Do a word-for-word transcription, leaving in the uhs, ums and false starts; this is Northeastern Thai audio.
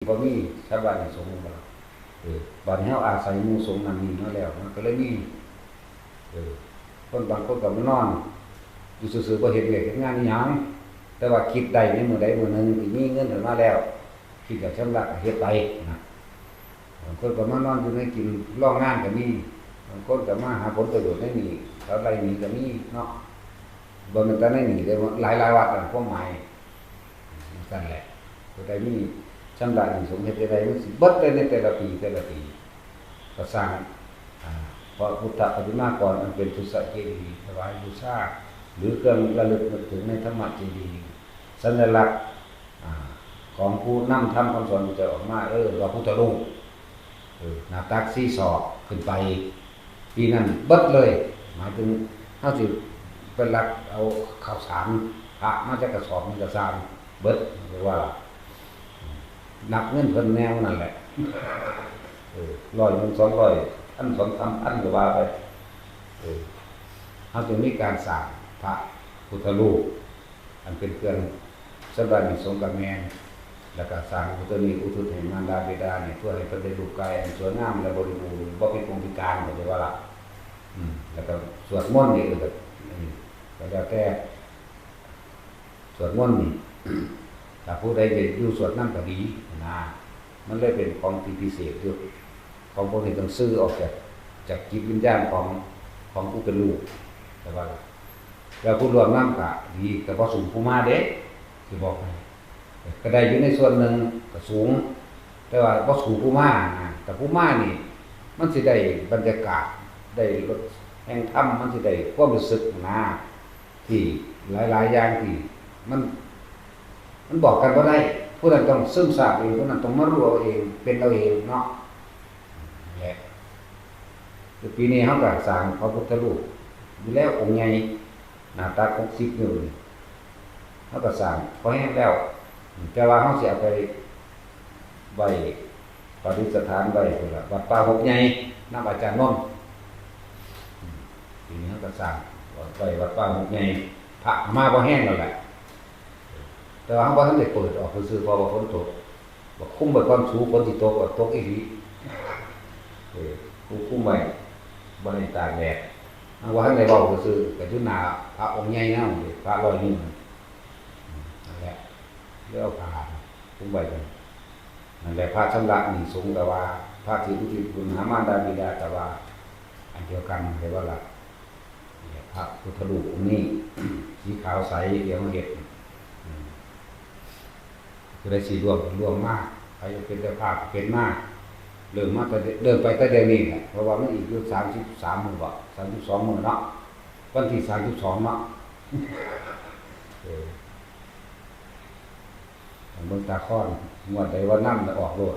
บ่มีชาวบ้านสงฆ์บ่ล่ะ เออ บัดนี้เฮาอาศัยหมู่สงฆ์นั่นนี่มาแล้ว มันก็เลยมี เออ คนบางคนก็มานอนอยู่ซื่อๆ บ่เฮ็ดเวียกเฮ็ดงานอิหยัง แต่ว่าคิดได้ในมื้อใดมื้อหนึ่งที่มีเงินขึ้นมาแล้ว คิดอยากชำระก็เฮ็ดไปนะ บางคนก็มานอนอยู่ในกินรองงานก็มี บางคนก็มาหาผลประโยชน์ในนี่ เขาไล่หนีก็มีเนาะ บ่แม่นแต่ในนี่เด้ หลายๆ วัดนั่นความหมาย จั่งซั่นแหละ ผู้ใดมีชำระหนี้สงฆ์เฮ็ดจั่งใดมันสิเบิดเลยในแต่ละปี แต่ละปี ก็สร้าง อ่า พระพุทธปฏิมากรอันเป็นปุษเจดีย์ถวายบูชา หรือเครื่องระลึกนึกถึงในธรรมเจดีย์ สัญลักษณ์ อ่า ของผู้นำธรรมคำสอนที่จะออกมา เออ ว่าพุทธรูป เออ หน้าตักสี่ศอกขึ้นไป ปีนั้นเบิดเลย หมายถึงเฮาสิไปลักเอาข้าวสารพระมาจากกระสอบหนึ่งกระสอบเบิด เรียกว่า นับเงินเพิ่นแนวนั่นแหละ เออ ร้อยหนึ่ง สองร้อย พัน สองสามพัน ก็ว่าไป เออ เฮาจึงมีการสร้างพระพุทธรูป อันเป็นเครื่องชำระหนี้สงฆ์ก็แม่น แล้วก็สร้างพระพุทธรูปอุทิศให้มารดาบิดานี่ เพื่อให้เพิ่นได้รูปกายอันสวยงามและบริบูรณ์ บ่พิกลพิการ เข้าใจบ่ล่ะ อืม แล้วก็สวดมนต์นี่ เออ ก็ อืม ก็แล้วแต่ สวดมนต์นี่ ถ้าผู้ใดจะอยู่สวดนำก็ดีนะ มันเลยเป็นของที่พิเศษอยู่ ของพวกนี้ต้องซื้อออกจาก จากจิตวิญญาณของ ของผู้เป็นลูก แต่ว่า แล้วผู้ร่วมนำก็ดี แต่บ่สูงผู้มาเด้ สิบอกให้ ก็ได้อยู่ในส่วนหนึ่งก็สูง แต่ว่าบ่สูงผู้มานะ แต่ผู้มานี่ มันสิได้บรรยากาศ ได้รสแห่งธรรม มันสิได้ความรู้สึกนะ ที่หลายๆ อย่างที่มัน มันบอกกันบ่ได้ ผู้นั้นต้องซึมซาบเอง ผู้นั้นต้องมารู้เอาเอง เป็นเอาเองเนาะ นั่นแหละ คือปีนี้เฮาก็สร้างพระพุทธรูปอยู่แล้วองค์ใหญ่ หน้าตักหกสิบ นิ้วนี่ เฮาก็สร้างพอแฮงแล้ว แต่ว่าเฮาสิเอาไปไว้ประดิษฐานไว้พุ้นล่ะ วัดป่าหกใหญ่ นำอาจารย์นนท์ อืม ปีนี้เฮาก็สร้างไว้วัดป่าหกใหญ่ พระก็มาพอแฮงแล้วแหละ แต่ว่าเฮาบ่ทันได้เปิดออกซื่อๆ เพราะว่าฝนตก บักคุมไว้ก่อน สู ฝนสิตก ก็ตกอีหลี เออ ผู้คุมไว้ บ่ให้ตากแดด เฮาบ่ทันได้เว้าซื่อๆ ก็อยู่หน้าพระองค์ใหญ่นำ พระร้อยนิ้วนั่น นั่นแหละ แล้วเอาผ้าคุมไว้กัน นั่นแหละ พระชำระหนี้สงฆ์ก็ว่า พระที่อุทิศบุญหามารดาบิดาก็ว่า อันเดียวกัน เรียกว่าละ เนี่ย พระพุทธรูปองค์นี้ สีขาวใส เดี๋ยวมาเฮ็ด อืม ผู้ใดสิร่วมก็ร่วมมา ใครอยากเป็นเจ้าภาพก็เป็นมา เริ่มมาแต่เด- เริ่มไปแต่เดี๋ยวนี้แหละ เพราะว่ามันอีกอยู่สามสิบสามมื้อบ่ สามสิบสองมื้อเนาะ วันที่สามสิบสองเนาะ เออ เมืองตาคอน งวดใดว่านำแล้วออกโลด